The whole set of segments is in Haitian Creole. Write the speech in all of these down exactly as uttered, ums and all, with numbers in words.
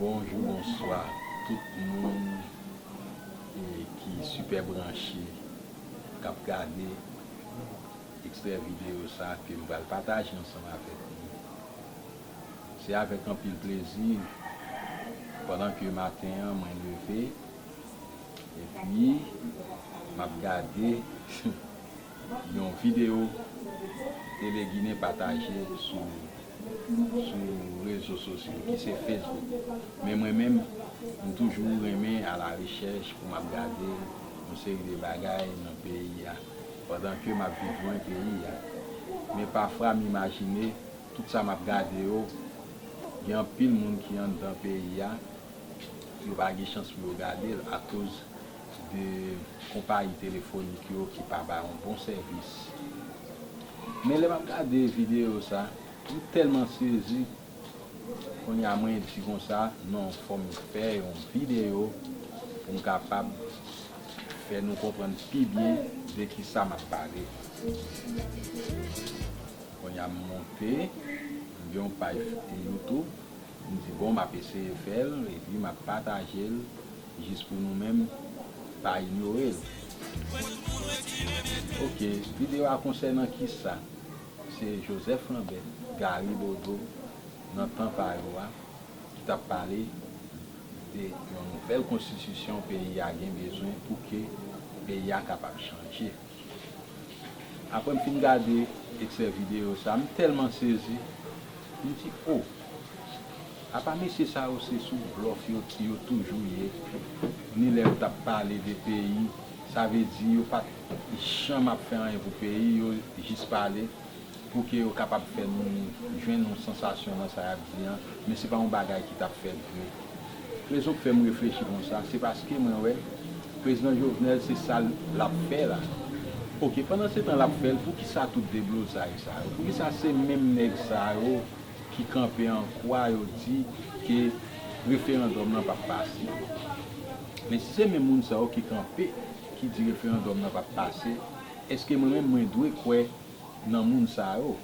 Bonjou, bonswa tout moun, e, ki sipè branche, k ap gade ekstrè videyo sa ke m pral pataje ansanm avèk nou. Se avèk anpil plezi, pandan ke maten an mwen leve, epi m ap gade yon videyo Tele Ginen pataje sou, sou rezo sosyo ki se Facebook. Men mwen menm, m toujou renmen a la rechèch pou m ap gade yon seri de bagay nan peyi a, pandan ke m ap viv lwen peyi a. Men pafwa m imajine tout sa m ap gade yo, gen anpil moun ki anndan peyi a, yo pa gen chans pou yo gade l akoz de konpayi telefonik yo ki pa bay yon bon sèvis. Men lè m ap gade videyo sa, m tèlman sezi, kounye a mwen di konsa, non, fò m fè yon videyo pou m kapab fè nou konprann pi byen de ki sa m ap pale. Kounye a m monte, m gen yon paj YouTube, m di, bon, m ap eseye fè l, epi m ap pataje l jis pou nou menm pa inyore l. Ok, videyo a konsènan kisa? Se Joseph Lambert, Gary Bodeau, nan tan pa yo a, ki t ap pale de yon nouvèl konstitisyon peyi a gen bezwen pou ke peyi a kapab chanje. Apre m fin gade ekstrè videyo sa, m tèlman sezi, m di, o, apa mesye sa yo se sou blòf yo, yo toujou ye, ni lè yo t ap pale de peyi, sa vle di yo pa t janm ap fè anyen pou peyi, yo jis pale pou ke yo kapab fè nou jwenn yon sansasyon nan sa y ap di an, men se pa yon bagay ki t ap fèt vre. Rezon k fè m reflechi konsa, se paske mwen wè Prezidan Jovenel se sa l ap fè la. Ok, pandan se tan l ap fè l, poukisa tout deblozay sa yo? Poukisa se menm nèg sa yo ki kanpe an kwa yo di ke referandòm nan p ap pase? Men si se menm moun sa yo ki kanpe, ki di referandòm nan p ap pase, èske mwen menm mwen dwe kwè nan moun sa yo,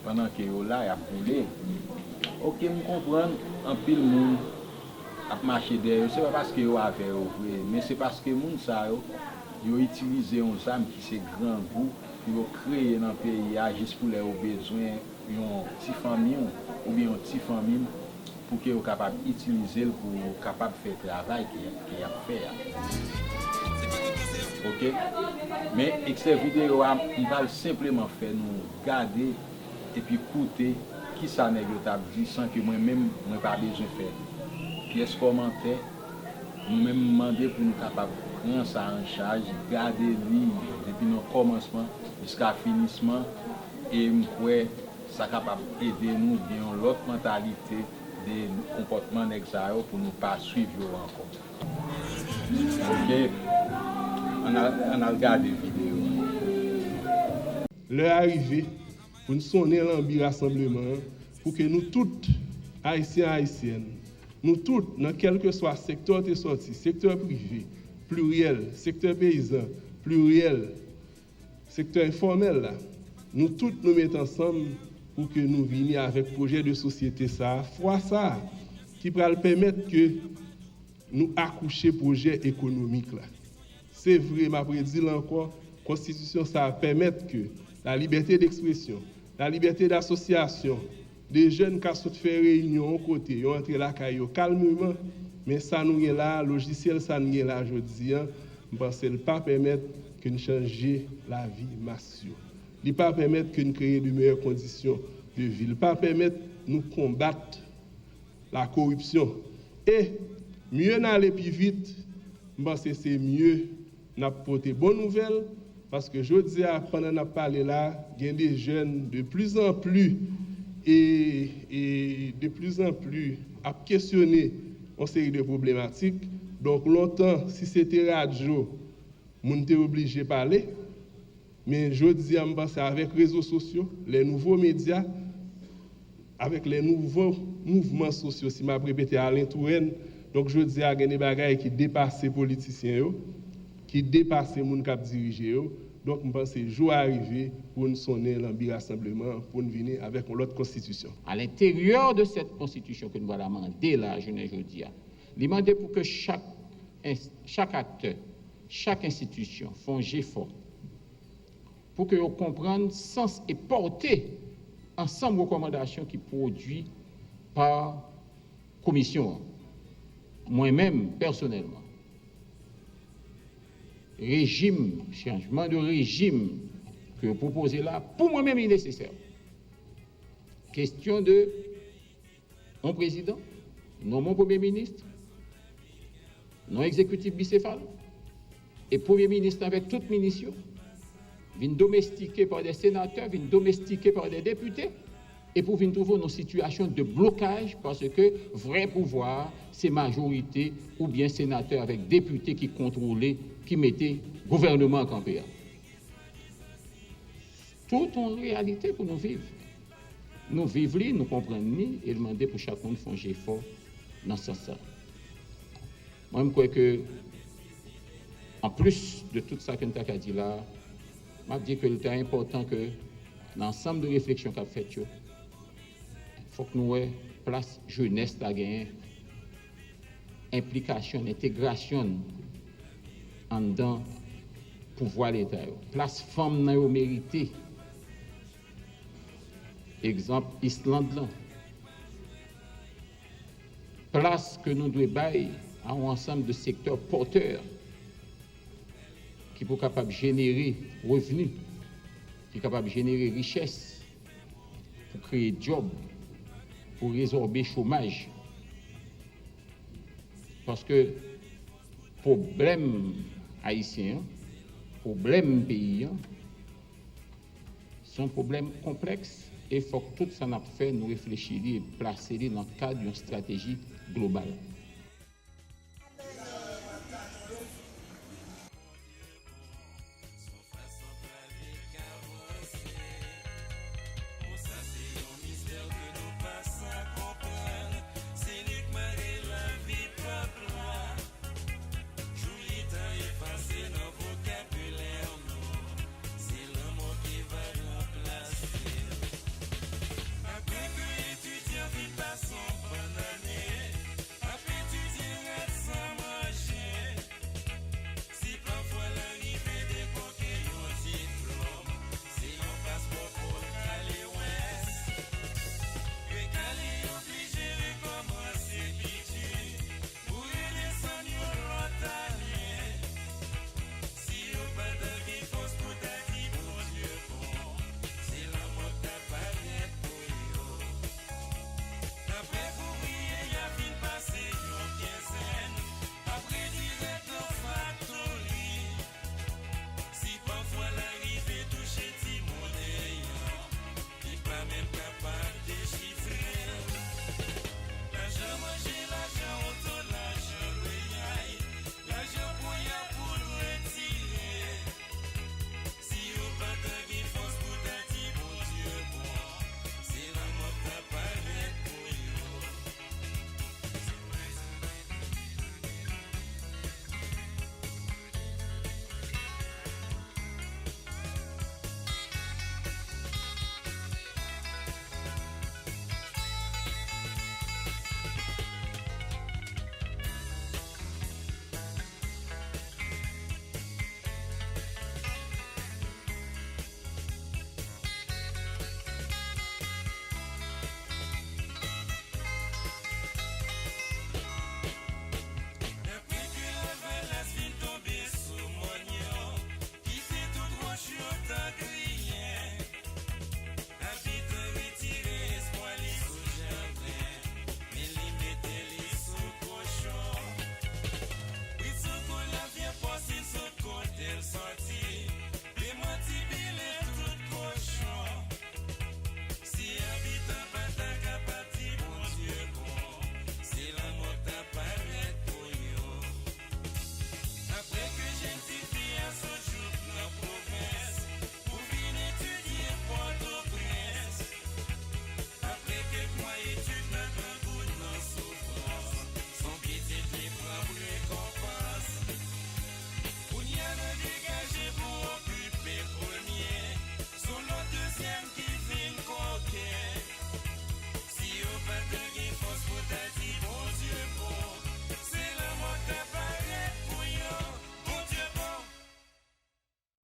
pandan ke yo la, y ap boule. Ok, m konprann anpil moun ap mache dèyè yo, se pa paske yo avè yo vre, men se paske moun sa yo, yo itilize yon zam ki se grangou pou yo kreye nan peyi a, jis pou lè yo bezwen yon ti fanmi w oubyen yon ti fanmi m, pou ke yo kapab itilize l pou yo kapab fè travay ke, ke y ap fè a. Ok? Men ekstrè videyo a, m pral senpleman fè nou gade epi koute kisa nèg yo t ap di san ke mwen menm, mwen pa bezwen fè pyès kòmantè. Nou menm, m mande pou nou kapab pran sa an chaj, gade li depi nan kòmansman jiska finisman, e m kwè sa kapab ede nou gen yon lòt mantalite de konpòtman nèg sa yo pou nou pa swiv yo ankò. Ok, ann al, ann al gade videyo a. Lè a rive pou n sonnen lanbi rasanbleman an, pou ke nou tout, Ayisyen, Ayisyèn, nou tout, nan kèlkeswa sektè w te sòti, sektè prive, pliryèl, sektè peyizan, pliryèl, sektè enfòmèl la, nou tout nou met ansanm pou ke nou vini avèk pwojè de sosyete sa a, fwa sa a, ki pral pèmèt ke nou akouche pwojè ekonomik la. Se vre, m ap redi l ankò, konstitisyon sa a pèmèt ke la libète dekspresyon, la libète dasosyasyon, de jèn ka sot fè reyinyon yon kote, yo antre lakay yo kalmeman, men sa nou gen la a, lojisyèl sa n gen la jodi a, m panse l pa pèmèt ke n chanje lavi mas yo. Li pa pèmèt ke n kreye de meyè kondisyon de vi. Li pa pèmèt nou konbat lakoripsyon. E mye n ale pi vit, m panse se mye n ap pote bon nouvèl, paske jodi a, pandan n ap pale la, gen de jèn de pli zan pli, e, e de pli zan pli ap kesyone yon seri de pwoblematik. Donk, lontan, si se te radyo, moun te oblije pale. Men jodi a, m panse avèk rezo sosyo, les nouveaux médias, avèk les nouveaux mouvements sociaux, si m ap repete, alentou n, donk, jodi a, gen de bagay ki depase politisyen yo, ki depase moun k ap dirije yo, Donk, m panse jou a rive pou n sonnen lanbi rasanbleman, pou n vini avèk yon lòt konstitisyon. À l'intérieur de cette constitution ke nou pral amande la jounen jodi a, li mande pou ke chak, chak aktè, chak enstitisyon fè yon jefò pou ke yo konprann sans e pòte ansanm rekòmandasyon ki pwodui pa komisyon an. Mwen menm, pèsonèlman, rejim, chanjman de rejim ke yo pwopoze la, pou mwen menm, li nesesè. Kesyon de yon prezidan, nonmen yon premye minis, yon egzekitif bisefal, e premye minis avèk tout minis yo vin domestike pa de senatè, vin domestike pa de depite, e pou vin twouve w nan sitiyasyon de blokaj, paske vrè pouvwa a, se majorite oubyen senatè avèk depite ki kontwole, ki mete gouvènman an kanpe a. Tout yon reyalite pou nou viv. Nou viv li, nou konprann li, e l mande pou chak moun fè yon jefò nan sans sa. Mwen, m kwè ke, anplis de tout sa ke n ta ka di la, m ap di ke l trè enpòtan ke nan ansanm de refleksyon k ap fèt yo, fòk nou wè plas jenès la genyen, enplikasyon l, entegrasyon l anndan pouvwa leta yo, plas fanm nan yo merite. Egzanp Island lan. Plas ke nou dwe bay a yon ansanm de sektè pòtè ki pou kapab jenere revni, ki kapab jenere richès, pou kreye djòb, pou rezòbe chomaj. Paske pwoblèm ayisyen an, pwoblèm peyi an, se yon pwoblèm konplèks e fòk tout sa n ap fè, nou reflechi li e plase li nan kad yon estrateji global.